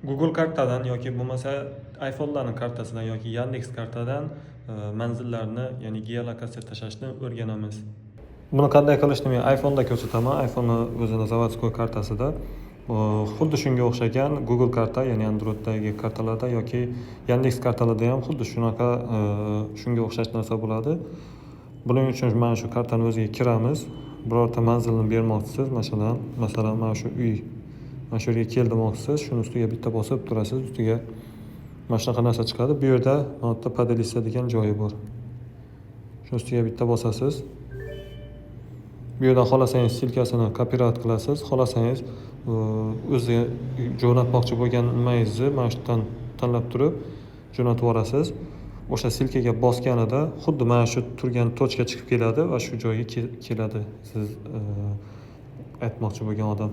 Google kartadan yoki bo'lmasa iPhone'larning kartasidan yoki Yandex kartadan manzillarni, ya'ni geolokatsiya tashlashni o'rganamiz. Buni qanday qilishni men iPhone'da ko'rsataman. iPhone'ni o'zini заводской kartasida. Xuddi shunga o'xshagan Google karta, ya'ni Androiddagi kartalarda yoki Yandex kartalarda ham xuddi shunaqa shunga o'xshash narsa bo'ladi. Buning uchun mana shu kartani o'ziga kiramiz. Birorta manzilni bermoqchisiz, masalan, mana shu uy, mana shu yerga kel demoqchisiz, shuni ustiga bitta bosib turasiz, ustiga mana shunaqa narsa chiqadi. Bu yerda mana bu yerda "Поделиться" degan joyi bor. Shuni ustiga bitta bosasiz. Bu yerdan xohlasangiz, ссылка sini копировать qilasiz, xohlasangiz, o'zi jo'natmoqchi bo'lgan nimangizni mana shu yerdan tanlab turib jo'natib yuborasiz. O'sha ссылка ga bosganida xuddi mana shu turgan точка chiqib keladi va shu joyga keladi siz aytmoqchi bo'lgan odam.